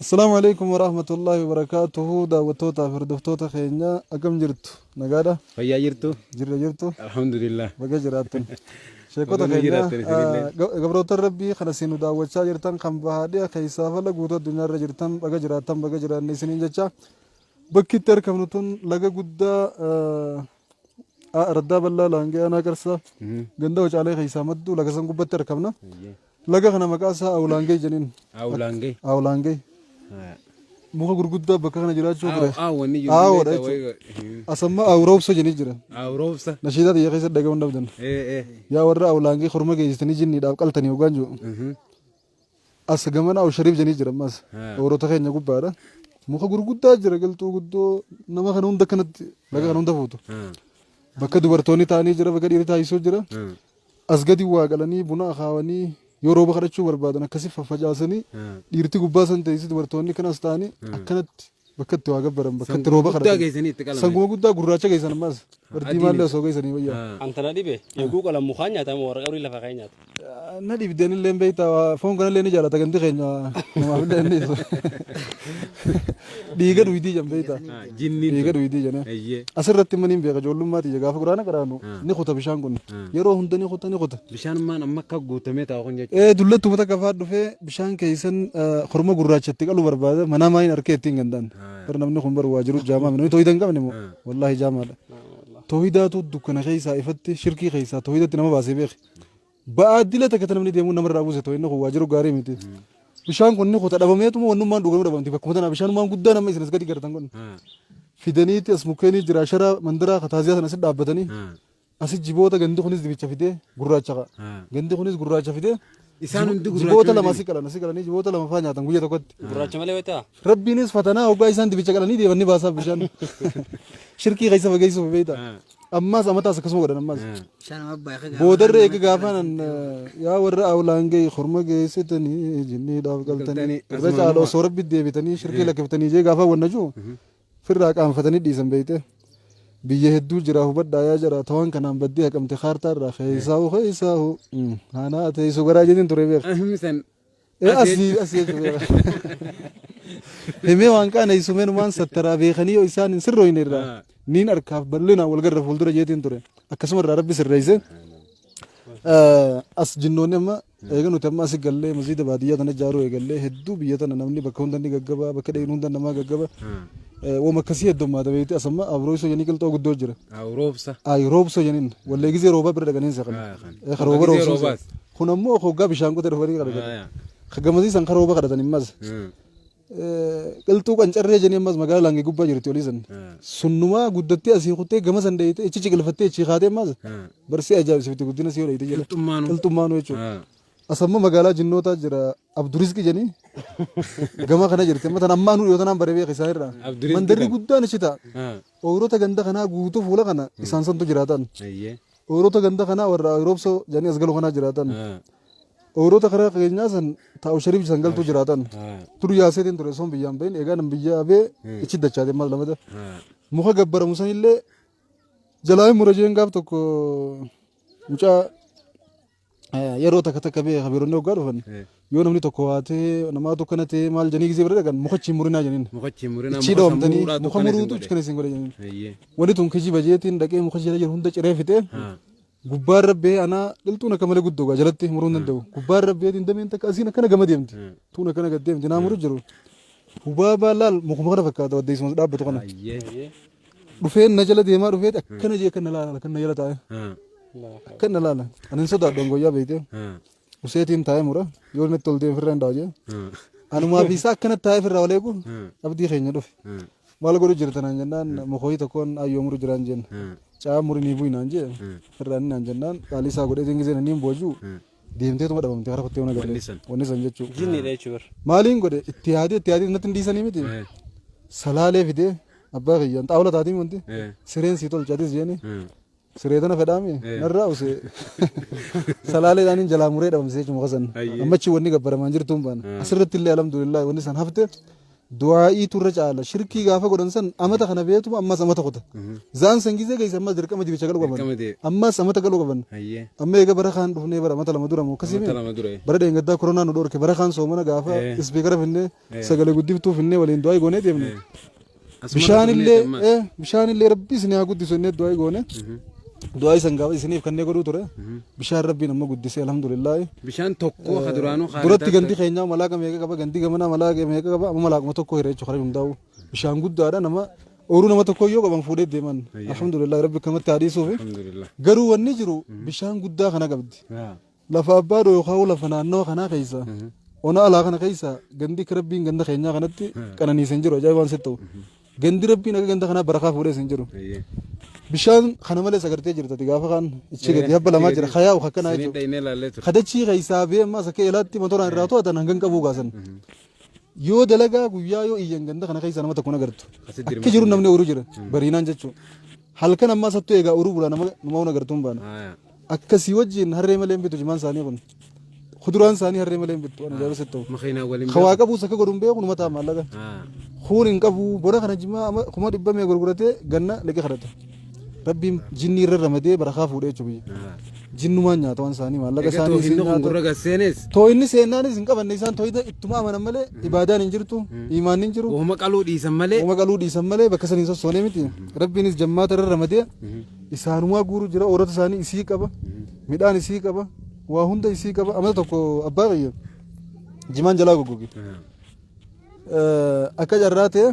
Assalaamu alaikum warahmatullahi wabarakaatuhu. Daawwattootaa fi hordoftoota keenya, akkam jirtu? Nagaadha? Fayyaa jirtu? Jirra, jirtu? Alhamdulillah. Baga jiraattan. Sheekota Baga keenya, jiraattan isinillee. Gabroota Rabbii kana isin nu daawwachaa jirtan, kan bahaadhiya keessaa fala guutuu addunyaarra jirtan, baga jiraattan, baga jiraanne isiniin jecha. Bakki itti argamnu tun laga guddaa araddaa bal'aa Laangee, aanaa Qarsaa, ganda Wacaalee keessaa maddu, laga san gubbatti argamna. Laga kana maqaa isaa Awulaangee jedhaniin. Awulaangee. Awulaangee. Muka gurguddaa bakka kana jiraachuu ture. Wanni jiru. Aawwadha jechuudha. Asamma Awuroobsa jedhanii jira. Awuroobsa. Nashiidaa xiyya keessa dhaga'uun dhabdan. Yaa warra Awulaangee, korma geessitanii jinniidhaaf qaltanii hoggaan jiru. As gamana Aw Shariif jedhanii jira ammas. Oorota keenya gubbaadha. Muka gurguddaa jira, galtuu guddoo nama kana hunda akkanatti laga kana hunda fuutu. Bakka dubartoonni taa'anii jira, bakka dhiirri taa'isuu jira. As gadi waa qalanii, buna akaawanii, yoo rooba kadhachuu barbaadan akkasi faffacaasanii, dhiirti gubbaa san teessi, dubartoonni kanas ta'anii akkanatti bakka itti waa gabbaran, bakka itti rooba Guddaa kadhatan. geessanii itti qalame. Sanguma guddaa gurraacha geessan ammas. Bardii maallee osoo geessanii wayyaa. Antana dhibe, eeguu qalan mukaan nyaatama, warra qabrii lafa ka'ee nyaata. Na dhibdeen illee beektaa, foon kanallee ni jaalata, gandi keenya namaaf illee inni dhiiga dhuydii jan beektaa. Jinniin. Dhiiga dhuydii jene. Asirratti maniin beeka, ijoollummaa tiyya gaafa quraana qaraanu ni kuta bishaan kun. Yeroo hunda ni kuta, ni kuta. Bishaan maan amma akka guutamee taa'u kun jechuudha. Ee, dullattuma takka fa'aa dhufee bishaan keessan korma gurraacha itti qaluu barbaada, manaa maayin harkee ittiin gandaan. Bar namni kun bar waa jiru jaamaa, namni toohida hin qabne moo wallaahi jaamaadha. Toohidaatu dukkana keessaa ifatti, shirkii keessaa toohidatti nama baasee beeki. Ba'aa dila takka namni deemuu namarraa buuse, toohidni kun waa jiru gaarii miti. Bishaan kun ni kuta, dhabameetuma wannummaan dhugamuu dhabamti bakkuma tanaa, bishaanummaan guddaa nama isin as gadi gartan kun. Fidaniiti as mukkeenii jira, shara mandaraa kataaziyaa sana asi dhaabbatanii, asi jiboota, gandi kunis dibicha fidee gurraacha ka'a. Gandi kunis gurraacha fidee. Isaan hundi gurraacha. Jiboota lama asi qalan, asi qalanii jiboota lama faa nyaatan guyya tokkotti. Gurraacha malee wayitaa? Rabbiinis fatanaa hoggaa isaan dibicha qalanii deeman ni baasaaf bishaan. Shirkii keessa fageessuuf beektaa. Ammaas amataas akkasuma godhan ammaas. Bishaan amma baay'ee gaafa Boodarra eega gaafaan yaa warra Awlaangee, korma geessitanii jinniidhaaf galtanii, irra caala osoo Rabbi deebitanii shirkii lakkiftanii jee gaafa wanna jiru firraa qaanfatanii dhiisan beekte. Biyya hedduu jira, hubadhaa yaa jara, tawaan kanaan baddee haqamte kaartaa irraa, keessaahu keessaahu haanaa teessu garaa jedhin ture beeka. San. Ee, asii asii jechuudha. Himee waan qaana isumeenumaan sattaraa beekanii yoo isaan hin sirrooyne irraa niin harkaaf bal'inaan wal garra fuuldura jeetiin ture. Akkasuma irraa Rabbi sirreesse. As jinnoonni amma eega nuti amma asi gallee masjiida baadiyyaa tana ijaaruu eegallee, hedduu biyya tana namni bakka hunda ni gaggaba, bakka dheeynu hunda namaa gaggaba. Wama akkasii heddummaata beekti, as amma abroosoo jedhanii qilxoo guddoo jira. Awuroobsa. Ay, roobsoo jedhaniin wallee gizee roobaa bira dhaqanii seqan. Ka rooba Gizee roobsoo. roobaas. Kun ammoo hoggaa bishaan qote dhufanii kadhatan. Ka gamasii san ka rooba kadhatan immas. Qilxuu qancarree jedhanii ammas magaalaa Laangee gubbaa jirti olii san. Sunnumaa guddattee asii kuttee gama san dheeyitee ichi ciqilfattee ichi kaatee ammas barsii ajaa'ibsiifti guddina si yoo dheeyite jala. Qilxummaanuu. Qilxummaanuu jechuudha. As amma magaalaa jinnootaa jira, Abdurizqi jedhanii gama kana jirti. Amma tan ammaa nu dhiyoo tanaan bare beeka isaan irraa. Abdurizqi Mandarri kan. guddaan achi ta'a. Ooyirota ganda kanaa guutuu fuula kana isaan santu jiraatan. Ooyirota ganda kanaa warra Ayroobsoo jedhanii as galu kanaa jiraatan. Ooyirota karaa keenyaa san taa'u Shariif san galtuu jiraatan. Dur yaaseetiin ture osoon biyyaan bahin, egaa nan biyya abee ichi dachaate maal lamada. Muka gabbaramu sanillee jalaa hin mura jeen gaaf tokko mucaa yeroo takka takka bee kabiroonni hoggaa dhufan, yoo namni tokko waa ta'ee namaatu akkana ta'ee maal jedhanii gisee bira dhaqan, muka achiin murinaa jedhaniin. Muka achiin murinaa. Ichi dhoomtanii muka muruutu achi kana isin godhe jedhaniin. Wanni tun kijiba jeetiin dhaqee muka jala jiru hunda ciree fixee gubbaa irra ba'ee, anaa dhiltuun akka malee guddoo gaa jalatti muruu hin danda'u. Gubbaa irra ba'eetiin dameen takka asiin akkana gama deemti. Tuun akkana gad deemti naa muru jiru. Hubaabaa laal, mukuma kana fakkaata waddeessuma dhaabbatu kana. Dhufeen na jala deemaa dhufee akkana jee akkana laala, akkana jala taa'e. Akkana laala. Ani hin sodaadhu guyyaa beekte. Useetiin taa'ee mura. Yoo natti ol deeme firra hin dha'a jee. Anumaa fi isaa akkana taa'ee firraa ol eegu abdii keenya dhufe. Maal godhu jirta naan jennaan, mukooyi tokkoon ayyoo muru jiraan jeen. Caa muri ni bu'i naan jee. Firraan naan jennaan qaalii isaa godhee gisee naniin boojuu deemteetuma dhabamte karaa kuttee ona Wanni galee. san. Wanni san jechuudha. Jinniidha jechuudha. Maaliin godhe, itti yaadee itti yaadee natti hin dhiisanii miti. Salaalee fidee abbaa kiyyaan xaawula taatiin wanti sireen sii tolchaatis jeeni. Siree tana fedhaami narraa use salaaleedhaan jalaa muree dhabamsee jechuudha muka san. Ammachi wanni gabbaramaan jirtuun baana. Asirratti illee alhamdulillah wanni san hafte. Du'aa'iitu irra caala. Shirkii gaafa godhan san amata kana beetuma ammas amata kuta. Zaan san gizee geesse ammas dirqama dibicha galuu qaban. Dirqama deebi. Ammas amata galuu qaban. Hayyee. Amma eega bara kaan dhufnee bara amata 2 dura moo akkasii Amata miti? 2 dura. Bara dheengaddaa koronaa nu dhorke bara kaan soomana gaafa Eh. ispiikara finnee sagalee guddiftuu finnee waliin du'aa'ii goonee deemne. Asuma Bishaan illee dhufneeti ammas. bishaan illee rabbi isin haa guddisu jennee du'aa'ii goone. Du'aa'ii san gaafa isiniif kannee godhuu ture. Bishaan rabbiin amma guddisee alhamdulillaahi. Bishaan tokko ka duraanuu haa Duratti gandi keenyaa malaaqa meeqa qaba gandi gamanaa malaaqa meeqa qaba amma malaaquma tokko hira jechuudha karaa hundaa'u. Bishaan guddaadha nama ooruu nama tokko yoo qaban fuudhee deeman. Alhamdulillah rabbi akkamatti haa dhiisuufi. Alhamdulillah. Garuu wanni jiru bishaan guddaa kana qabdi. Lafa abbaa doo yookaan lafa naannawa kanaa keessa ona alaa kana keessa gandi akka rabbiin ganda keenyaa kanatti qananiise hin jiru ajaa'iba waan sitti ta'u. Gandi rabbiin akka ganda kanaa barakaa fuudhees hin jiru. Bishaan kana malees agartee jirta ati gaafa kaan ichi gadi habba lamaa jira kayaa'u akkanaa Sanii jechuudha. dhaynee laallee ture. Kadachii keessaa bee ammas akka eelaatti motoraan irraa to'atan hangan qabuu kaasan. Yoo dalagaa guyyaa yoo iyyan ganda kana keessa nama tokko hin agartu. Asitti Akka jiru namni ooruu jira bariinaan jechuudha. Halkan ammaa sattuu eegaa ooruu bulaa nama nama hin agartu hin baana. Akkasii wajjin harree malee hin bitu jimaan isaanii kun. Kuduraan isaanii harree malee hin bittu. Ani ajaa'iba sitti ta'u. Makiinaa waliin Ka waa qabuus akka godhu hin beeku numa ta'a maallaqa. Kuun hin qabu bona kana jimaa amma 100,000 mee gurguratee ganna liqii kadhata. Rabbiin jinnii irra ramadee barakaa fuudhee jechuudha biyya. Jinnumaan nyaata waan isaanii maallaqa Egaa isaanii isin toohinni kun nyaata. gurra gasseenes Toohinni seennaanis hin qabanne isaan toohida ittuma amanan malee ibaadaan hin jirtu iimaanni hin jiru. Wahuma qaluu dhiisan malee. Wahuma qaluu dhiisan malee bakka saniin sossoonee miti. Rabbiinis jammaata irra ramadee isaanumaa guuru jira oorota isaanii isii qaba midhaan isii qaba waa hunda isii qaba amata tokko abbaa kiyya jimaan jalaa goggoge. Akka carraa ta'e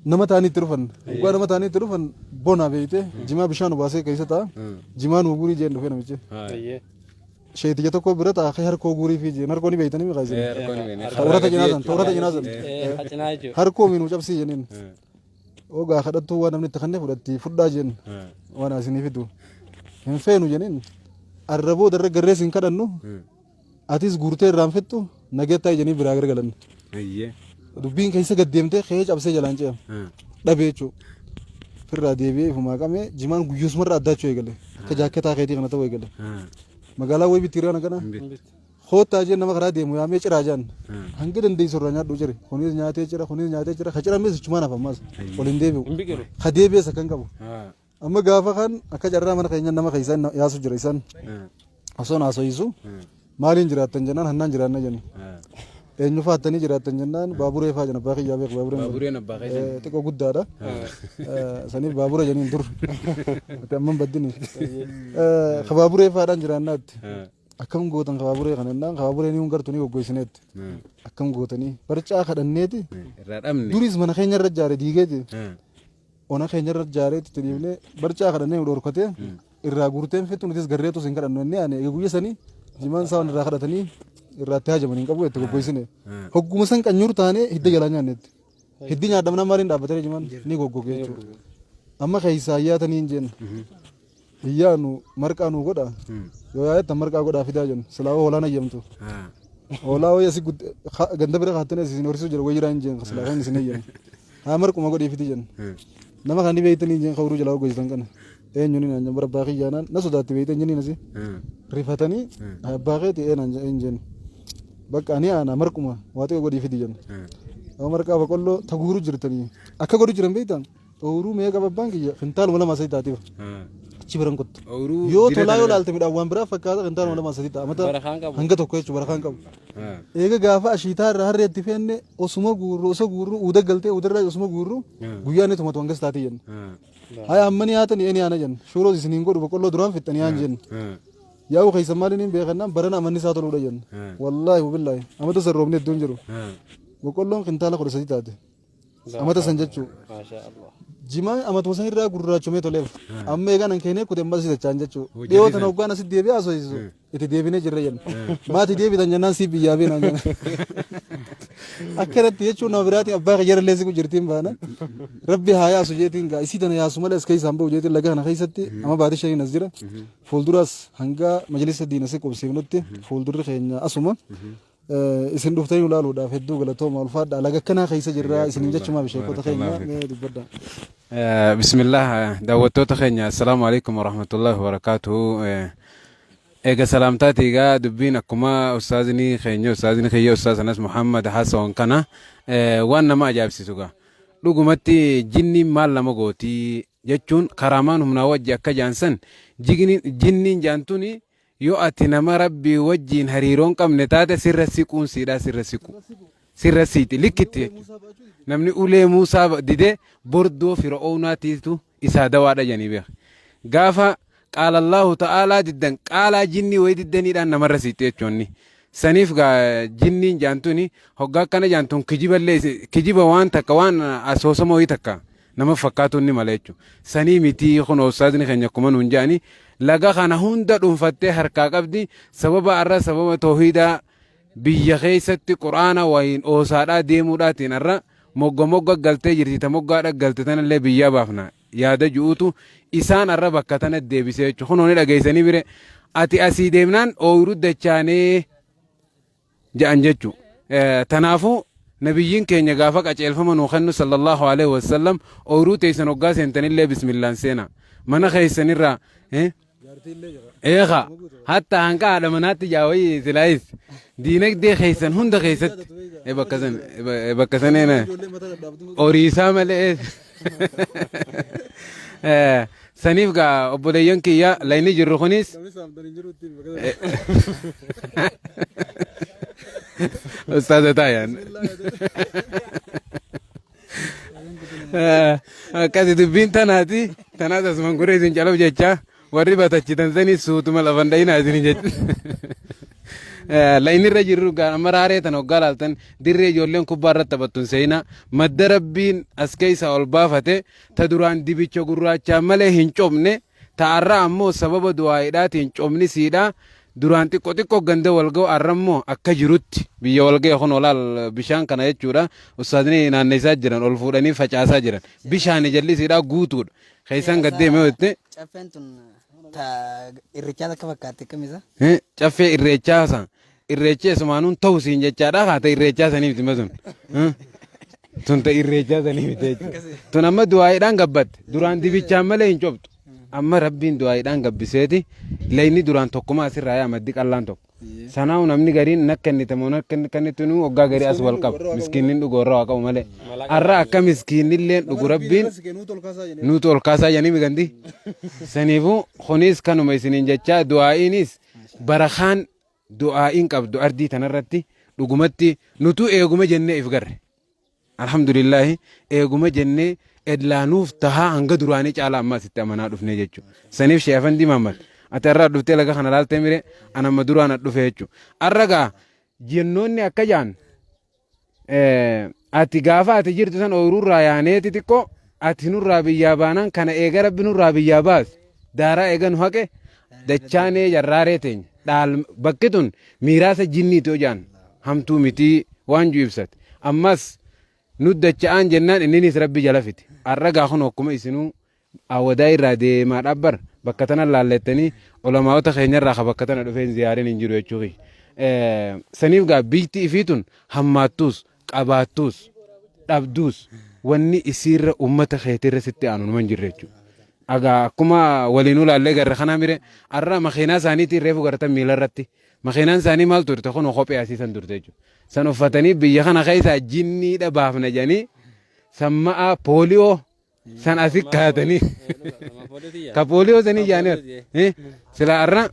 nama ta'anii itti dhufan waggaa nama ta'anii itti dhufan bona beeyte jimaa bishaan obaasee keessa ta'a jimaa nuu guurii jeen dhufee namichi. Sheetiyya tokko bira ta'a kee harkoo guurii fi jeen harkoo ni beeytanii miqaa isin. Tawrata cinaa san tawrata cinaa san harkoo minuu cabsii jeniin. Ogaa kadhattuu waan namni itti kennee fudhatti fudhaa jeen waan isinii fidu. Hin feenu jeniin arraboo darra garree sin kadhannu atis guurtee irraan fixxu nageettaa jeniin biraa gargalan. Dubbiin keessa gad deemtee kee cabsee jalaan ce'a. Dhabee jechuudha. Firraa deebi'ee ifumaa qabee jimaan guyyuusumarra addaachuu eegale. Akka jaakketaa keetii kana ta'uu eegale. Magaalaa wayi bittiiraan akkana. Koottaa jeen nama karaa deemu yaamee ciraa jaan. Hanga dandeessu irraa nyaadhu cire. Kunis nyaatee cira, kunis nyaatee cira. Ka cirames ichumaan hafa ammas. Ol hin deebi'u. Hin biqilu. Ka deebi'es akka hin qabu. Amma gaafa kan akka carraa mana keenya nama keessaa yaasu jira isaan. Osoo naasoyisu maaliin jiraattan jennaan hannaan jiraanna jenna. Eenyu faattanii jiraattan jennaan baaburee faa jenna abbaa kiyyaa beeku baabureen. Baabureen abbaa keessan. Xiqqoo guddaadha. Saniif baabura jeniin dur. Ati amma hin baddini. Ka baaburee faadhaan jiraannaatti. Akkam gootan ka baaburee kana jennaan ka baaburee ni hungartu ni goggoysineetti. Akkam gootanii barcaa kadhanneeti. Irraa dhabne. Duris mana keenya irra ijaare diigeeti. Ona keenya irra ijaareetti itti dhiifnee barcaa kadhannee nu dhorkatee irraa guurteen fixu nutis garreetus hin kadhannu jennee ani eega guyya sanii jimaan isaa waan irraa kadhatanii irraa itti haajaman hin qabu itti goggoysine. Hogguma san qanyuur taanee hidda jalaa nyaannetti. Hiddi nyaadhamnaan maaliin dhaabbatee jimaan ni goggoge jechuudha. Amma keessaa yaatanii hin jenne. Hiyyaanu marqaa nuu godha. Yoo yaadatan marqaa godhaa fidaa jennu. Silaa hoolaan hayyamtu. Hoolaa wayii asii ganda bira kaattanii asii isin horsiisuu jira wayii jiraa hin jeen silaa kan isin hayyamu. Haa marquma godhii fidi jennu. Nama kan ni beektanii hin jeen kawruu jalaa hoggoysitan kana. Eenyu ni naan jennu bara abbaa kiyyaanaan na sodaatti beektee hin jenniin asii. Rifatanii abbaa keeti ee naan hin jennu. Bakka ani aanaa marquma waa xiqqoo godhii fidi jennu. Amma marqaa boqqolloo taguuru jirtanii akka godhu jiran beektaa? Ooyiruu meeqa qaba abbaan kiyya? Kintaaluma 2 3 taatiif. Achi biran kottu. Ooyiruu Yoo jira tolaa yoo kana. laalte midhaan waan biraa fakkaata kintaaluma 2 3 ta'a. Amata Barakaan qabu. hanga tokko jechuudha barakaan qabu. Eega gaafa ashiitaa irraa harree itti feenne osuma guurru osoo guurru uuda galtee uudarraa osuma guurru guyyaa inni tumatu hangas taatee jenna. Haya amma ni haatani eni haana jenna. Shuuroos isiniin godhu boqqolloo duraan fixxanii haan jenna. Yaa'u keessa maaliin hin beekannaan barana amanni isaa toluudha jenna. Wallaahi wabillaahi amata san roobni hedduun jiru. Boqqolloon kintaala 13 taate. Amata san jechuu. Maashaa Allah. Jimaan amatuma san irraa gurraachomee toleef. Amma eegaan an keenee kute ammas dachaan jechuu. Hojii Dhiyoo tana san. hoggaan asitti deebi'ee haasofsiisu. Itti deebinee jirra jenna. Maati deebitan jennaan siif biyyaa beenaan jenna. Akkanatti jechuun nama biraatiin abbaa kiyya irra siqu jirtiin baana. Rabbi haa yaasu jeetiin gaa isii tana yaasu malee as keessaan ba'u jeetiin laga kana keessatti amma baatii shaniin as jira. Fuulduras hanga majlisa diina si qubsiifnutti fuuldurri keenya asuma. Isin dhuftanii nu laaluudhaaf hedduu galatooma ulfaadha. Laga akkanaa keessa jirra isiniin jechumaaf sheekota keenya mee dubbadha. Bismillah daawwattoota keenya assalaamu alaikum warahmatullahi wabarakaatuhu. Eega salaamtaati egaa dubbiin akkuma ustaazni keenya ustaazni kiyya ustaaz Anas Muhammad haasawan kana waan nama ajaa'ibsiisu gaa. Dhugumatti jinniin maal nama gooti jechuun karaamaan humnaa wajji akka jaan san jinniin jaantuni yoo ati nama Rabbii wajjiin hariiroo hin qabne taate sirra siquun siidhaa sirra siqu. Sirra siiti likkitti jechuudha. Namni ulee Muusaa dide bordoo Fir'oonaatiitu isaa dawaadha jedhanii beeka. Gaafa qaala Allaahu ta'aalaa diddan qaalaa jinnii wayii diddaniidhaan namarra siixxe jechuun. Saniif gaa jinniin jaantuni hoggaa akkana jaantun kijiballee kijiba waan takka waan asoosama wayii takka nama fakkaatuun ni mala jechuudha. Sanii mitii kun ustaazni keenya akkuma nuun jedhani laga kana hunda dhuunfattee harkaa qabdi sababa arra sababa toohiidaa biyya keessatti quraana wayiin oosaadhaa deemuudhaatiin arra mogga mogga galtee jirti ta moggaadha galte tanallee biyyaa baafna yaada ju'uutu isaan arra bakka tana deebisee jechuudha. Kunoo ni dhageessanii bire ati asii deemnaan ooyiruu dachaanee ja'an jechu. Tanaafuu nabiyyiin keenya gaafa qaceelfama nuu kennu sallallahu alaihi wasallam ooyruu teessan hoggaa seentanillee bismillaan seena. Mana keessanirraa eeka hatta hanga haadha manaatti jaawayii silaayis diinagdee keessan hunda keessatti bakka san bakka saneen horiisaa malee Saniif gaa obboleeyyan kiyya layni jirru kunis Ustaaza taayaan. Akkasi dubbiin tanaati. Tanaas asumaan gurra isin calaf jecha warri batachitan sanii suutuma lafan dhayinaa isin jecha. Layni irra jirru gaa amma raaree tana hoggaa laaltan dirree ijoolleen kubbaa irratti taphattu hin seenaa. Madda rabbiin as keessaa ol baafate ta duraan dibicha gurraachaan malee hin cobne, ta arra ammoo sababa du'aa'iidhaatiin cobni siidhaa duraan xiqqo xiqqo ganda wal ga'u arra immoo akka jirutti biyya wal ga'e kunoo laal bishaan kana jechuudha ustaazni naanneessaa jiran ol fuudhanii facaasaa jiran bishaani jalli siidhaa guutuudha keessaan gad deeme yoo jette Caffeen tun ta irrichaa takka fakkaatti akkamisa? Caffee irreechaa san Irreechi esumaanuun ta'u siin jechaadha haa ta'e irreechaa sanii miti sun. Tun ta'e irreechaa sanii miti jechuudha. Tun amma du'aayiidhaan gabbatte. Duraan dibichaan malee hin cobxu. Amma rabbiin du'aayiidhaan gabbiseeti layni duraan tokkuma asirraa yaa maddi qallaan tokko. Sanaa'u namni gariin nakka inni tamoo nakka inni kan itti nuu waggaa garii as wal qaba. Miskiinnin dhugu warra waa qabu malee. Arra akka miskiinnilleen dhugu rabbiin nuutu ol kaasaa jedhanii migandi. Saniifuu kunis kanuma isiniin jechaa du'aa'iinis barakaan du'aa'iin qabdu ardii tanarratti dhugumatti nutuu eeguma jennee if garre. Alhamdulillaahi eeguma jennee edlaa nuuf tahaa hanga duraanii caalaa ammaa sitti amanaa dhufnee jechuudha. Saniif Sheekh Afandii Mahammad ati har'a dhuftee laga kana laaltee mire an amma duraan as dhufe jechuudha. Har'a gaa jennoonni akka jaan Ati gaafa ati jirtu san ooyiruurraa yaaneeti xiqqoo ati nurraa biyyaa baanaan kana eega rabbi nurraa biyyaa baase daaraa eega nu haqe dachaanee jarraaree teenya dhaal bakki tun miiraasa jinniiti hojaan hamtuu mitii waan ju ibsate ammas nu dacha'aan jennaan inninis rabbi jala fite har'a gaa kun akkuma isinuu Awadaa irraa deemaa dhaabbar bakka tana laallettanii ulamaa'ota keenyarraa ka bakka tana dhufee hin ziyaarin hin jiru jechuu kiyya. Saniif gaa biyyti ifii tun hammaattuus qabaattuus dhabduus wanni isiirra ummata keetirra sitti aanu numa hin jirre jechuudha. Agaa akkuma waliinuu laallee garre kanaa mire arra makiinaa isaaniitiin reefu gartan miilarratti makiinaan isaanii maal turte kunoo kophee asii san turte jechuudha. San uffatanii biyya kana keessaa jinniidha baafna jedhanii samma'aa pooliyoo san asi kaatanii ka pooliyoo sanii jaanii sila arra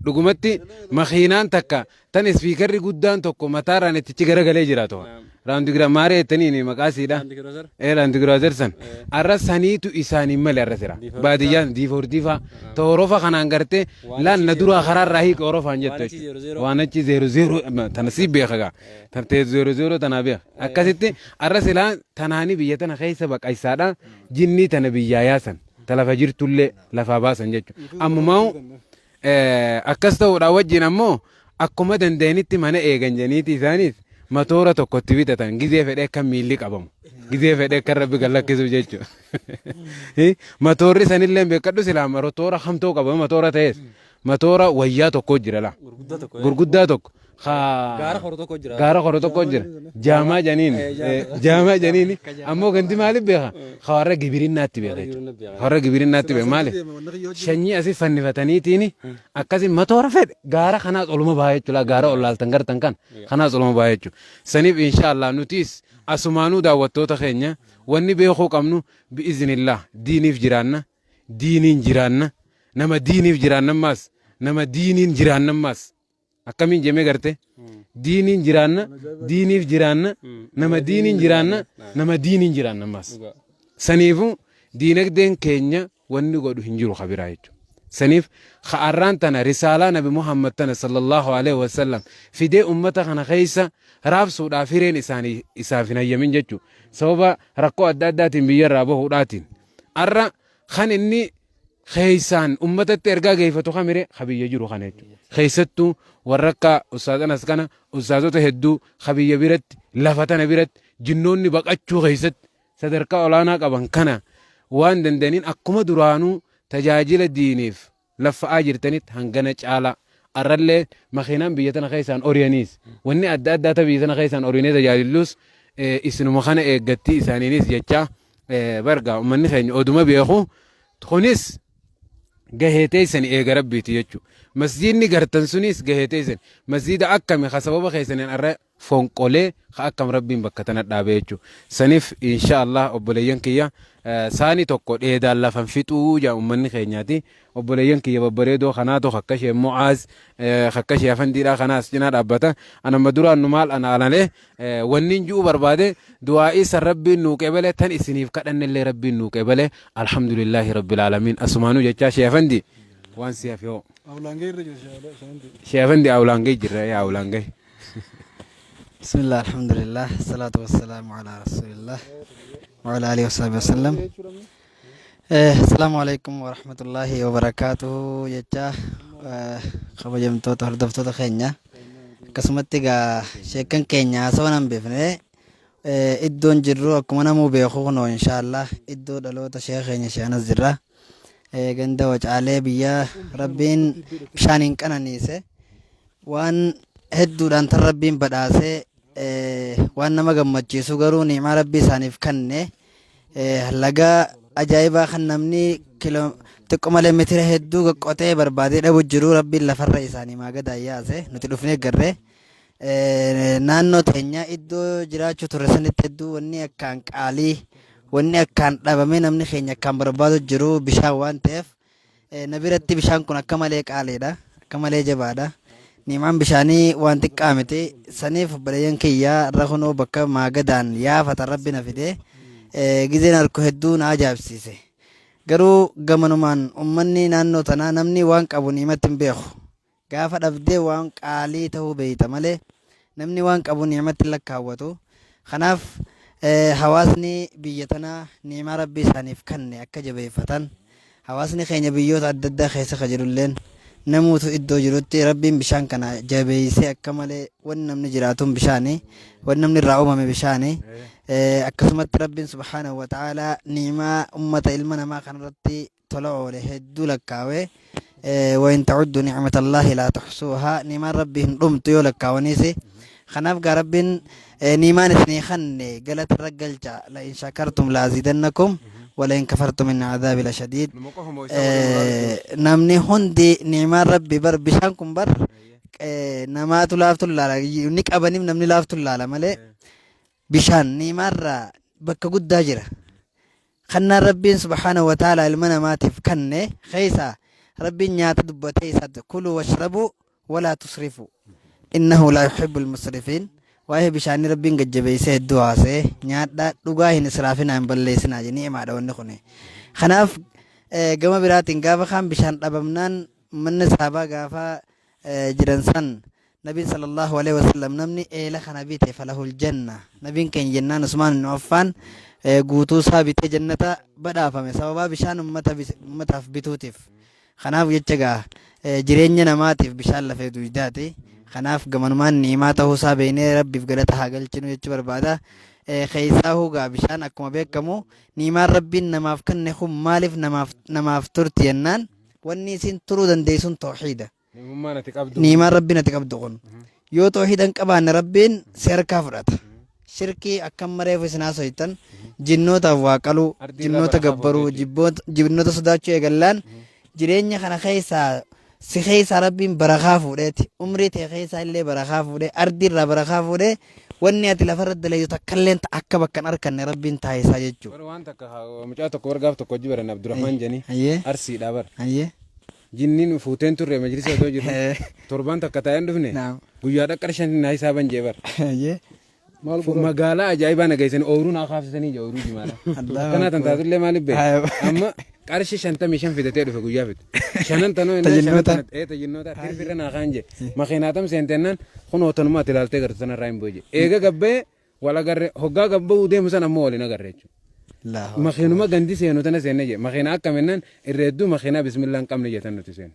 dhugumatti makiinaan takka tan ispiikarri guddaan tokko mataarraan ittichi garagalee jiraatu raawundi maaree jettaniin maqaa siidha raawundi san arra saniitu isaaniin malee arra sira baadiyyaan diifoordiifaa ta horofa kanaan gartee laan na duraa karaarraa hiika horofaan jettu waan achi zeero zeero tana sii beeka gaa tantee zeero zeero tanaa beeka Akkasitti arra silaa tanaani biyya tana keessa baqaysaadha jinnii tana biyyaa yaasan ta lafa jirtullee lafaa baasan jechuudha. Ammumaa akkas ta'uudhaan wajjin ammoo akkuma danda'anitti mana eegan janiiti isaanis matoora tokko itti bitatan gizee fedhee akka miilli qabamu gizee fedhee akka rabbi gad lakkisu jechuudha. Matoorri sanillee beekadhu silaa matoora hamtoo qaba matoora ta'es matoora wayyaa tokko jira laa. Gurguddaa tokko. Gaara horu tokko jira. Gaara horu tokko jira. Jaamaa janiin. Jaamaa janiin. Ammoo ganti maaliif beeka? Ka warra gibirinnaatti beeka jechuudha. Ka warra gibirinnaatti beeka maaliif? Shanyii asii fannifataniitiin akkasi matoora fedhe gaara kanaas oluma baha jechuudha. Gaara ol laaltan gartan kan kanaas oluma baha jechuudha. Saniif inshaallah nutis asumaanuu daawwattoota keenya wanni beekuu qabnu bi'iznillah diiniif jiraanna diiniin jiraanna nama diiniif jiraanna ammaas nama diiniin jiraanna ammaas akkamiin jemee garte diiniin jiraanna diiniif jiraanna nama diiniin jiraanna nama diiniin jiraanna ammaas saniifu diinagdeen keenya wanni godhu hin jiru kabiraa jechuudha. Saniif ka arraan tana risaalaa nabi Muhammad tana sallallahu alaihi wasallam fidee ummata kana keessa raabsuudhaaf hireen isaanii isaaf hin hayyamin jechuudha. Sababa rakkoo adda addaatiin biyyarraa bahuudhaatiin. Arra kan inni keessaan ummatatti ergaa geeffatu kamire ka biyya jiru kana jechuudha. Keessattuu warra akka Ustaaz Anas kana ustaazota hedduu ka biyya biratti lafa tana biratti jinnoonni baqachuu keessatti sadarkaa olaanaa qaban kana waan danda'aniin akkuma duraanuu tajaajila diiniif laffa'aa jirtanitti hangana caalaa arrallee makiinaan biyya tana keessaan oriyaniis wanni adda addaa ta biyya tana keessaan oriinee tajaajillus isinuma kana eeggattii isaaniinis jechaa bargaa ummanni keenya oduma beeku kunis gahee teessani eega rabbiiti jechuudha. Masjiidni gartan sunis gahee teessani. Masjiida akkami ka sababa keessaniin arra fonqolee ka akkam rabbiin bakka tana dhaabee jechuudha. Saniif insha Allah obboleeyyan kiyya saani tokko dheedaan lafan fixuu jaa ummanni keenyaati. Obboleeyyan kiyya babbareedoo kanaatu akka ishee Mu'aaz akka ishee Afandiidhaa kanaas cinaa dhaabbata. Anamma duraan nu maal ana alalee wanni ji'u barbaade du'aa'ii san rabbiin nuu qebele tan isiniif kadhannellee rabbiin nuu qebele alhamdulillaahi rabbil aalamiin asumaanuu jechaa shee Afandi waan si hafe hoo. Awlaangee irra jira shee Afandi. Shee Afandi awlaangee jirra yaa awlaangee. بسم الله الحمد لله الصلاة والسلام على رسول الله وعلى آله وصحبه وسلم. السلام عليكم ورحمة الله وبركاته jecha kabajamtoota hordoftoota keenya akkasumatti egaa sheekkan keenya haasawaa nan beekne iddoon jirru akkuma namuu beeku kunoo inshaallah iddoo dhaloota sheeka keenya sheenas jirra ganda wacaalee biyya rabbiin bishaaniin qananiise waan hedduudhaan tan rabbiin badhaasee waan nama gammachiisu garuu ni'imaa rabbii isaaniif kanne laga ajaa'ibaa kan namni kiloo xiqqoo malee mitira hedduu qoqqotee barbaadee dhabu jiru rabbiin lafarra isaanii maagadaa yaase nuti dhufnee garree naannoo teenya iddoo jiraachuu turre sanitti hedduu wanni akkaan qaalii wanni akkaan dhabamee namni keenya akkaan barbaadu jiru bishaan waan ta'eef na biratti bishaan kun akka malee qaaliidha akka malee jabaadha. Ni'imaan bishaanii waan xiqqaa miti saniif obboleeyyan kiyyaa irra kunoo bakka maagadaan yaafatan rabbi na fide gizeen harku hedduu na ajaa'ibsiise. Garuu gamanumaan ummanni naannoo tanaa namni waan qabu ni'imatti hin beeku. Gaafa dhabdee waan qaalii ta'uu beeyta malee namni waan qabu ni'imatti hin lakkaawwatu. Kanaaf hawaasni biyya tanaa ni'imaa rabbi isaaniif kanne akka jabeeffatan hawaasni keenya biyyoota adda addaa keessa ka jirulleen namuutu iddoo jirutti rabbiin bishaan kana jabeessee akka malee wanni namni jiraatuun bishaani wanni namni irraa uumame bishaani akkasumatti rabbiin subhaanahu wa ta'aalaa ni'imaa ummata ilma namaa kanarratti tola oole hedduu lakkaawee وإن تعدوا نعمة الله لا تحصوها ni'imaan rabbii hin dhumtu yoo lakkaawaniisi kanaaf gaa rabbiin ni'imaan isinii kanne galata irra galcha لئن شكرتم لأزيدنكم ولئن كفرتم إن عذابي لشديد. Namni hundi ni'imaan rabbii bar bishaan kun bar namaatu laaftu laala ni qabaniif namni laaftu laala malee bishaan ni'imaarraa bakka guddaa jira. Kannaan rabbiin subhaanahu wa ta'ala ilma namaatiif kanne keessa rabbiin nyaata dubbatee isaatti كلوا واشربوا ولا تسرفوا إنه لا يحب المسرفين. Waa'ee bishaanii rabbiin gajjabeessee hedduu haasa'ee nyaadhaa dhugaa hin israafinaa hin balleessinaa jedhee ni'imaadha wanni kun. Kanaaf gama biraatiin gaafa kaan bishaan dhabamnaan manni sahabaa gaafa jiran san nabiin sallallahu alaihi wasallam namni eela kana bite فله الجنة nabiin keenya jennaan Usmaan ibn Affaan guutuu isaa bitee jannata badhaafame sababaa bishaan ummataaf bituutiif. Kanaaf jecha gaa jireenya namaatiif bishaan lafee dugdaati. Kanaaf gamanumaan ni'imaa ta'uusaa beeknee rabbiif galata haa galchinu jechuu barbaada. Keessaa hugaa bishaan akkuma beekamu ni'imaan rabbiin namaaf kenne kun maaliif namaaf turti jennaan wanni isin turuu dandeessuun tawxiida. Ni'imummaan ati qabdu. Ni'imaan rabbiin ati qabdu kun. Yoo tawhiida hin qabaanne Rabbiin si harkaa fudhata. Shirkii akkam mareefu isin haasoytan jinnootaaf waa qaluu, Ardii irraa jinnoota barakaa gabbaruu, fuudhee jinnoota sodaachuu eegallaan jireenya kana keessaa si keessaa Rabbiin barakaa fuudheeti. Umrii tee keessaa illee barakaa fuudhee, ardii irraa barakaa fuudhee wanni ati lafarra dalaydu takkalleen ta akka bakka hin arkanne Rabbiin taasisaa jechuudha. Bara waan takka mucaa tokko bar gaaf tokko hojii baran Abdurrahmaan jedhanii Hayyee. Arsiidhaa bar. Hayyee. Jinniin fuuteen turre majlisa otoo jirru torbaan takka taa'een dhufne Naam. guyyaadha qarshan naa hisaaban jee bar. Hayyee. Maal godha? Magaalaa ajaa'ibaa na geessanii ooyiruu naa kaafsisanii jee ooyiruu jimaadha. Allahu Akkanaa tan Akbar. taatullee maaliif beekta? Hayyee. Amma qarshii 55 fidatee dhufe guyyaa fidu. Shanan tanoo jennaan shanan Tajinnoota. tana ee tajinnoota tirfirra naa kaan jee. Makiinaatam seentennaan kunoo tanuma ati ilaaltee gartu tanarraa hin bu'e jee. Eega gabbee wal agarre hoggaa gabba'uu deemu san ammoo wal hin agarre jechuudha. Allahu Akbar. Makiinuma gandi seenu tana seenne jee. Makiinaa akkam jennaan irra hedduu makiinaa bismillah hin qabne jee tan nuti seenu.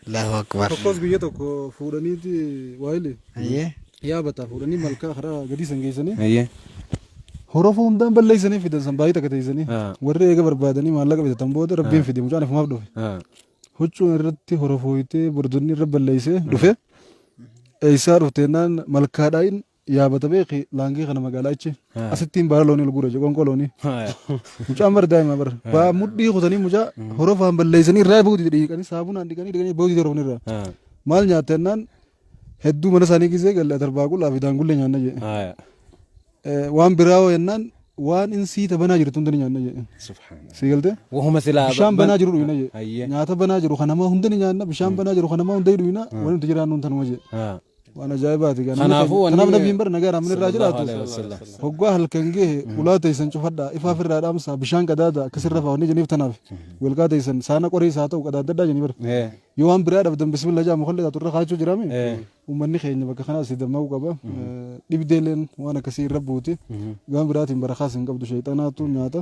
Allahu Akbar. Tokkos guyya tokko fuudhaniiti waayile Hayyee. yaabata fuudhanii malkaa karaa gadii san geessanii Hayyee. horofa hundaan balleessanii fidan san baay'ee takka teessanii Ah. warri eega barbaadanii maallaqa bitatan booda rabbiin fide mucaan ifumaaf dhufe. Ah. Huccuun irratti horofooytee bordonni irra balleessee dhufe eessaa dhufteennaan malkaadhaan Yaabata beeki laangii kana magaalaa achi asittiin baala loonii ol guura jedhe qoonqoo loonii. Mucaan bar daa'ima bar. Baa mudhii kutanii mucaa horofaan balleessanii irraa bahuu dide dhiqanii saabunaan dhiqanii dhiqanii bahuu dide horofni irraa. Maal nyaatte jennaan hedduu mana isaanii gisee galle atarbaa qullaa fi daangullee nyaanna jedhe. Waan biraa hoo jennaan waan insii ta banaa jirtu hunda ni nyaanna jedhe. Subhaanallah. Sii galtee? Wahuma silaa Bishaan banaa jiru dhuyna jedhe. Hayyee. Nyaata banaa jiru kan namaa hunda ni nyaanna bishaan banaa jiru kan namaa hunda ni dhuyna wanni nuti jiraannu tanuma jedhe. Waan ajaa'ibaati gaa. Namni Kanaafuu keenya- wanni Kanaaf nabiin bara nagaa namni irraa Sallallahu jiraatu. alaihi wasallam. Hoggaa halkan gahe ulaa teessan cufadhaa ifaa ofirraa dhaamsaa bishaan qadaada akkasirra faa wanni jeniif tanaaf. Welqaa teessan saana qorii isaa ta'u qadaadadhaa jenii bara. Yoo waan biraa dhabdan bismillah jaa mukallee taatu irra kaachuu jiraame. Uummanni keenya bakka kanaas dammaquu qaba. Dhibdeeleen waan akkasii irra buuti. Gama biraatiin barakaas hin qabdu sheexanaatu nyaata.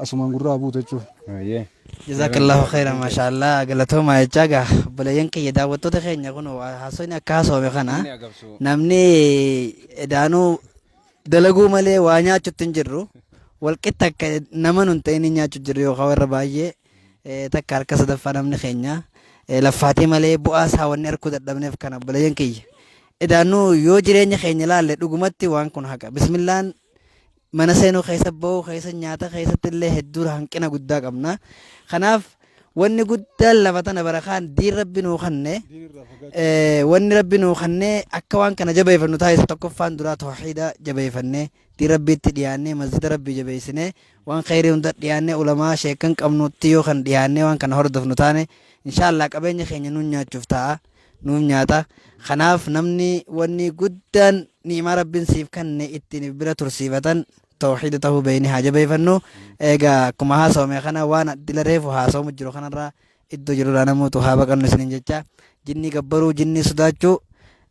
Asumaan gurraa buutu jechuudha. Hayyee. Jazakallahu khairan mashallah galatoomaa jechaa gaa obboleeyyan kiyya daawwattoota keenya kun haasofni akka haasofame kana Inni agabsu. namni edaanuu dalaguu malee waa nyaachutti hin jirru walqixa akka nama nun ta'in hin nyaachu jirru yookaan warra baay'ee takka harka sadaffaa namni keenya laffaatii malee bu'aa isaa wanni arguu dadhabneef kana obboleeyyan kiyya edaanuu yoo jireenya keenya ilaalle dhugumatti waan kun haqa bismillaan mana seenuu keessa ba'uu keessa nyaata keessatti illee hedduu hanqina guddaa qabna. Kanaaf wanni guddaan lafa tana barakaan diin rabbi nuu kanne wanni rabbi nuu kanne akka waan kana jabeeffannu taasisa tokkoffaan duraa tawhiida jabeeffannee diin rabbiitti dhiyaannee masjida rabbii jabeessinee waan kheyrii hunda dhiyaannee ulamaa sheekkan qabnutti yoo kan dhiyaannee waan kana hordofnu taane inshaallah qabeenya keenya nuun nyaachuuf ta'a. nuuf nyaata. Kanaaf namni wanni guddaan ni'imaa Rabbiin siif kanne ittiin if bira tursiifatan tawhiida tahuu beeynee haa jabeeyfannu. Egaa akkuma haasawame kana waan dila reefu haasawamu jiru kanarraa iddoo jirurraa namuutu haa baqannu isiniin jecha. Jinnii gabbaruu, jinnii sodaachuu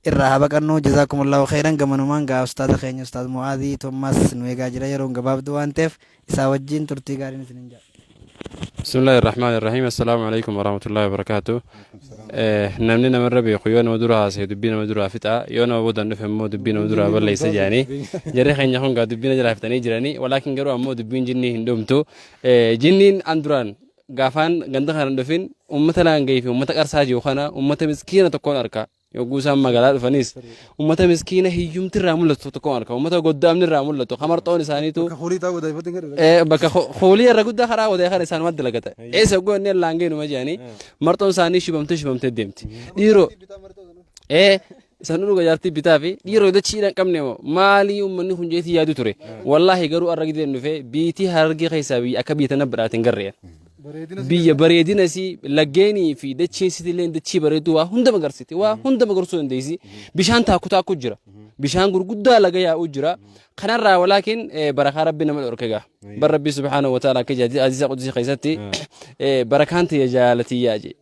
irraa haa baqannu. Jazaakumullahu kheyran gamanumaan gaa ustaaza keenya ustaaz Mu'aazii Tommaas nu eegaa jira yeroon gabaabduu waan ta'eef isaa wajjiin turtii gaariin isiniin jedha. Bismillahi irrahmaani irrahiim. Assalaamu alaikum warahmatullahi wabarakaatu. Namni namarra beeku yoo nama dura haasa'e dubbii nama duraa fixa yoo nama boodaan dhufe immoo dubbii nama duraa balleessa jedhanii jarri keenya kun gaa dubbii na jalaa fixanii jiranii walaakin garuu ammoo dubbiin jinnii hin dhumtu. Jinniin an duraan gaafaan ganda kana hin dhufin uummata laangee fi uummata qarsaa jiru kana uummata miskiina tokkoon arka. Yogguu isaan magaalaa dhufanis ummata miskiina hiyyumti irraa mul'atu tokko arka. Ummata goddaamni irraa mul'atu. Kamarxoon isaaniitu Bakka hoolii taa'u wadaayifatti hin gadhe. bakka hoolii irra guddaa karaa wadaay kana isaan dalagata. Eessa yogguu inni laangee numa jedhanii marxoon isaanii shibamtee shibamtee deemti. Dhiiroo isaan dhuga jaartii bitaa fi dhiiroo dachiidhaan qabne moo maalii uummanni kun jeetii yaadu ture. Wallaahi garuu arra gideen dhufee biitii harargee keessaa biyya akka biyya tana badhaatiin garreen. Biyya bareedina isii laggeenii fi dacheen isiitillee dachii bareedduu waa hunda magarsiti waa hunda magarsuu dandeessi. Bishaan taakku taakku jira. Bishaan gurguddaa laga yaa'u jira. Kanarraa walaakin barakaa rabbi nama dhorke gaa. Bar rabbi subhaanahu wa ta'ala akka hadiisa qudusii keessatti barakaan tiyya jaalatiyyaa jee.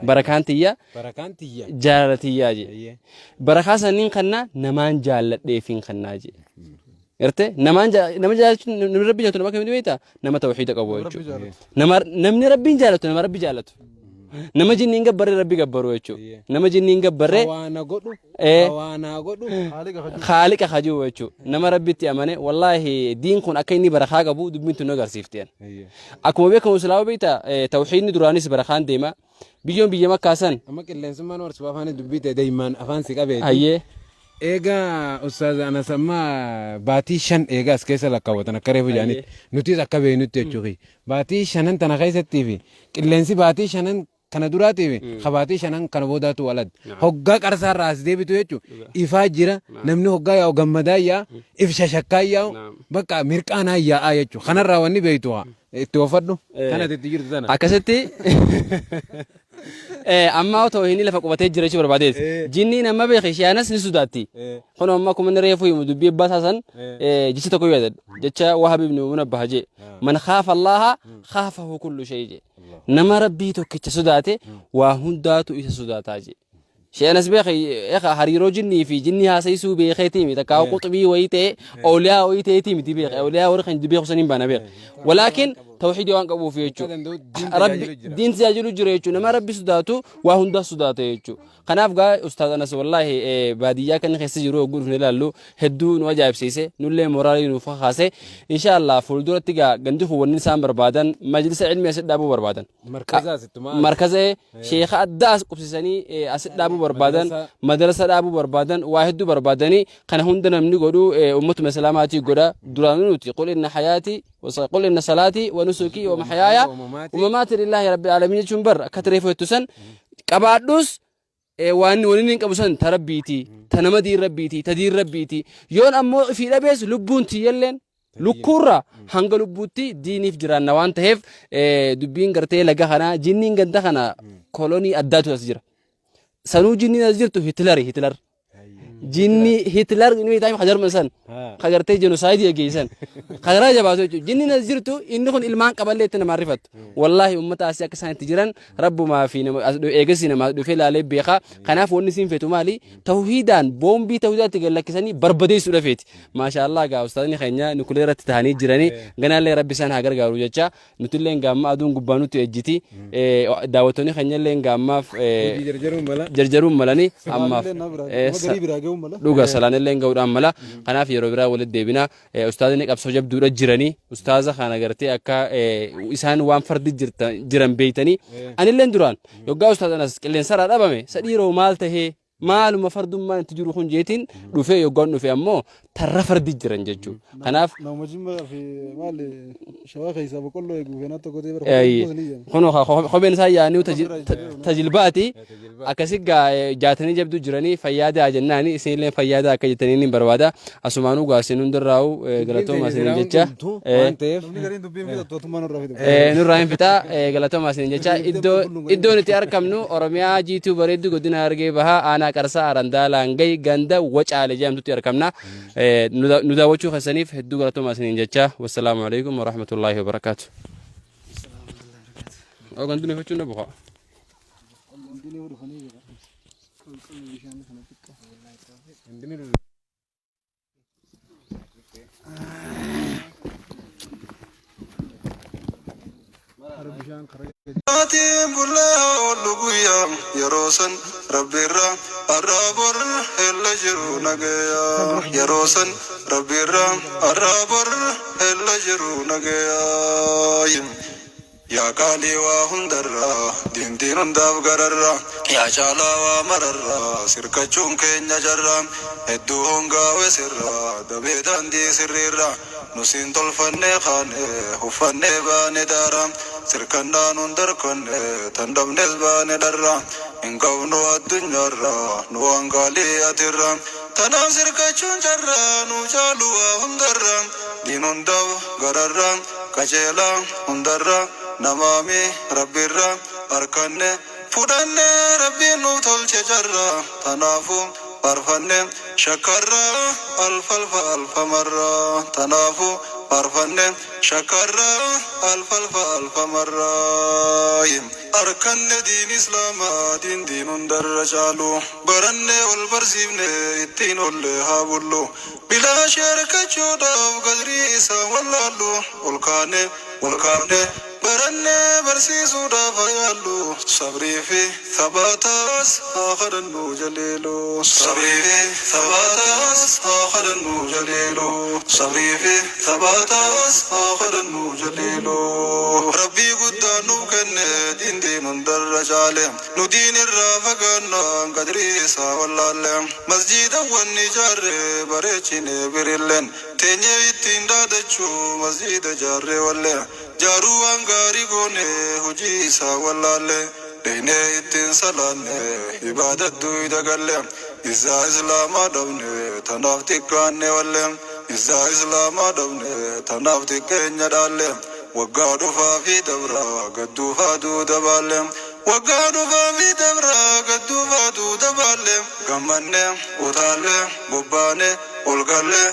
Barakaan tiyya Barakaan tiyya. jaalatiyyaa jee. Barakaa saniin kannaa namaan jaalladheefiin kannaa jee. Gartee namaan nama jaalachuun namni rabbi jaalatu nama akkamitti beektaa? Nama tawhiida qabu jechuudha. Nama namni rabbiin jaalatu nama rabbi jaalatu. Nama jinni hin gabbarre Rabbi gabbaru jechuudha. Nama jinni hin gabbarre Waana godhu. Waanaa godhu. Khaaliqa hajuu jechuudha. Nama Rabbitti amane, wallaahi diin kun akka inni barakaa qabu dubbiin tun nu agarsiifti. Akkuma beekamu silaa beekta, tawxiidni duraanis barakaan deema. Biyyoon biyya Makkaa san. Amma qilleensummaan horsiifaa afaan dubbii ta'e deemaan afaan si qabeeti. Hayyee. Egaa Ustaaz Anas, amma baatii 5 eegaa as keessa lakkaawwatan akka reefu jaanitti, nutis akka beeknutti jechuufi, baatii shanan tana keessattii fi qilleensi baatii shanan kana duraatii fi ka baatii shanan kana boodaatu wal adda. Hoggaa qarsaarraa as deebitu jechuun ifaa jira, namni hoggaa yaa'u gammadaa yaa'a, if shashakkaa yaa'u, bakka mirqaanaa yaa'aa jechuudha. Kanarraa wanni beektu haa itti oofadhu kanatti itti jirtu tana. Akkasitti amma otoo inni lafa qubatee jira jechuu barbaadeeti. Jinniin amma beeke shiyaanas ni sodaatti. Kun amma akkuma inni reefu himu dubbii abbaa isaa san jecha tokko yaadadha. Jecha Wahab ibn Munabbah jee. Man khaafa Allaha khaafahu kullu shay jee. Nama Rabbii tokkicha sodaate waa hundaatu isa sodaataa jee. Sheenas beeke eqa hariiroo jinnii fi jinnii haasayisuu beekeetii miti, takkaa quxubii wayii ta'e, awliyaa wayii ta'eetii miti beeke, awliyaa warri kan beeku saniin baana beeke. Walaakin tawxiidii waan qabuuf jechuudha. Rabbi diin tajaajilu jira jechuudha. Nama Rabbi sodaatu waa hundaa sodaata jechuudha. Kanaaf gaa Ustaaz Anas, wallaahi baadiyyaa kan keessa jiru hogguu dhufne ilaallu hedduu nu ajaa'ibsiise, nullee moraalii nuuf kakaase. Inshaallah fuulduratti gaa gandi kun wanni isaan barbaadan majlisa ilmii asitti dhaabuu barbaadan. Markaza asittumaa. Markaza sheeka addaa as qubsisanii asitti dhaabuu barbaadan, madarasa dhaabuu barbaadan, waa hedduu barbaadanii. Kana hunda namni godhu ummatuma islaamaatii godha. Duraanuu nuti qul inna hayaatii, qul inna salaatii wa nusukii wa mahyaaya wa mamaatii lillaahi rabbil aalamiin jechuun bar akka tireefu jettu san qabaadhus, waan wani hin qabu san ta Rabbiiti, ta nama diin Rabbiiti, ta diin Rabbiiti. Yoon ammoo ifii dhabees lubbuun tiyyalleen lukkuurra hanga lubbuutti diiniif jiraanna waan ta'eef, dubbiin gartee laga kanaa jinniin ganda kana kolonii addaatu as jira. Sanuu jinniin as jirtu Hitler Hitler. Jinni Hitler inni beektaa, ka Jarman san ka gartee genocide geggeessan karaa jabaatu jechuudha. Jinniin as jirtu inni kun ilmaan qaballee itti namaan rifattu. Wallaahi uummata asii akka isaan itti jiran Rabbumaa fi nama as eegasii namaa dhufee ilaalee beekaa. Kanaaf wanni isin feetu maali? Tawhiidaan boombii tawhiidaatti gad lakkisanii barbadeessuudha feeti. Maashaallah, gaa ustaazni keenya nukuleeratti tahanii jiranii, ganaallee Rabbi isaan haa gargaaru jecha. Nutillee gaamma aduun gubbaa nutti ejjiti. Daawwattoonni keenyallee gaammaaf jarjaruun mala. Jarjaruun malanii ammaaf. Garii biraa ga'uun mala. Dhuga, salaanillee ga'uudhaan mala. Kanaaf yeroo biraa walitti deebina. Ustaazni qabsoo jabduudha jiranii. Ustaaza kana gartee akka isaan waan fardi jiran beeytanii. Anilleen duraan yoggaa ustaazan as qilleensarraa dhabame sadhiiroo maal tahee, maaluma fardummaan itti jiru kun jeetiin dhufee, yoggaan dhufe ammoo tarra fardi jiran jechuudha. Kanaaf Nama Jimmaa fi maali Shawaa keessaa boqqolloo eeguu feenaa tokko ta'e bara. Kunoo kopheen isaa yaa'anii tajilbaati. Akkasi gaa jaatanii jabduu jiranii, fayyaadaa jennaani, isinillee fayyaadaa akka jettanii ni barbaada. Asumaanuu gaa isin hundarraa'u galatooma isiniin jecha. Waan ta'eef. Namni gariin dubbiin fixattu mootummaa nurraa fixatu. Nurraa hin fixaa, galatooma isiniin jecha. Iddoon itti argamnu Oromiyaa Jiituu Bareedduu, godina Harargee Bahaa, aanaa Qarsaa, Arandaa Laangay, ganda Wacaale jedhamtutti argamna. Nu daawwachuu keessaniif hedduu galatooma isiniin jecha. Wassalaamu alaikum warahmatullaahi wabarakaatu. Ganduni fachuun na buqa. Gandini dhufanii jira. Bishaan kana xiqqaa. Bishaan karaa. Maatiin bullaa oollu guyyaa yeroo san Rabbiirra har'aa bor hella jiru nageeya, yeroo san Rabbiirra har'aa bor hella jiru nageeya. Yaa qaalii waa hundarraa, diintiin hundaaf gararraa, yaa caalaa waa mararraa, sirkachuun keenya jarraa hedduu hongaawe sirraa dabee daandii sirriirraa nu siin tolfannee kaane uffannee baane daaraa sirkannaa nun darkanne tan dhabnes baane dharraa hin qabnu addunyaarraa nu waan qaalii atirraa tanaaf sirkachuun carraa nu caalu waa hundarraa diin hundaaf gararraa qajeelaa hundarraa namaami Rabbiirraa harkanne fudhanne Rabbiin nu tolche carraa tanaafu faarfanne shakkarraa alfalfa alfamarraa tanaafu. Faarfanne shakkarra alfa alfa alfa marraa. Arkanne diin islaamaa diin diin hundarra caalu. Baranne wal barsiifne ittiin olle haa bullu. Bilaash harkachuudhaaf qadrii isaa wallaallu. Ol kaane ol kaafne baranne barsiisuudhaaf haa yaallu. Sabrii fi sabaataas haa kadhannu jaleelu. Sabrii fi sabaataas haa kadhannu jaleelu. Sabrii fi sabaataas haa kadhannu jaleelu. Rabbii guddaa nuuf kenne diin diin hundarra caale. Nu diin irraa fagaannaan qadrii isaa wallaalle. Masjiidawwan ijaarre bareechine birilleen. Teenyee ittiin dhaadachuu masjiida ijaarre walle. Jaaruu waan gaarii goone hojii isaa wallaalle. Deynee ittiin salaanne ibaadattuu dagalle. Isaa islaamaa dhabne tanaaf xiqqaanne walle. Isaa islaamaa dhabne tanaaf xiqqeenya dhaalle. Waggaa dhufaa fi dabraa gadduufaa duuda baalle. Waggaa dhufaa fi dabraa gadduufaa duuda baalle. Gammanne utaalle bobbaane ol galle.